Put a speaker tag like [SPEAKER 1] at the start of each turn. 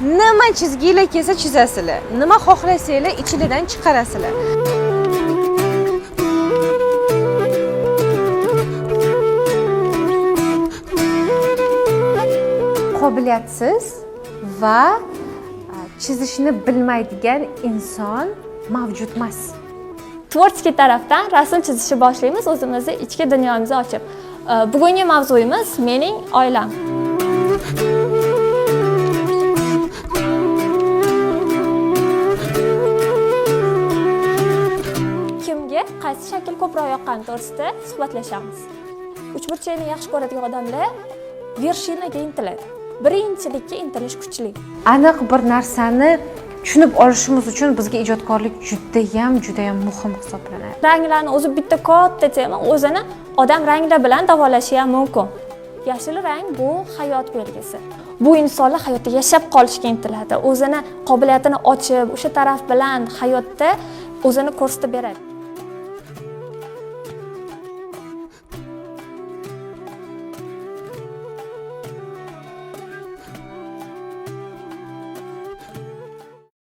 [SPEAKER 1] Nima chizgilar kelsa chizasizlar, nima xohlasanglar ichidan chiqarasizlar. Qobiliyatsiz va chizishni bilmaydigan inson mavjud emas.
[SPEAKER 2] Творческий tarafdan rasm chizishni boshlaymiz, o'zimizni ichki dunyomizni ochib. Bugungi mavzuyimiz mening oilam. Kimga qaysi shakl ko'proq yoqqani to'g'risida suhbatlashamiz. Uchburchakni yaxshi ko'radigan odamlar вершина ga intiladi. Birinchilikka intilish kuchli.
[SPEAKER 1] Aniq bir narsani tushunib olishimiz uchun bizga ijodkorlik judayam muhim hisoblanadi.
[SPEAKER 2] Ranglarni o'zi bitta katta tema, o'zini odam ranglar bilan davolashi ham mumkin. Yashil rang bu hayot belgisi. Bu insonlar hayotda yashab qolishga intiladi, o'zini qobiliyatini ochib, o'sha taraf bilan hayotda o'zini ko'rsatib beradi.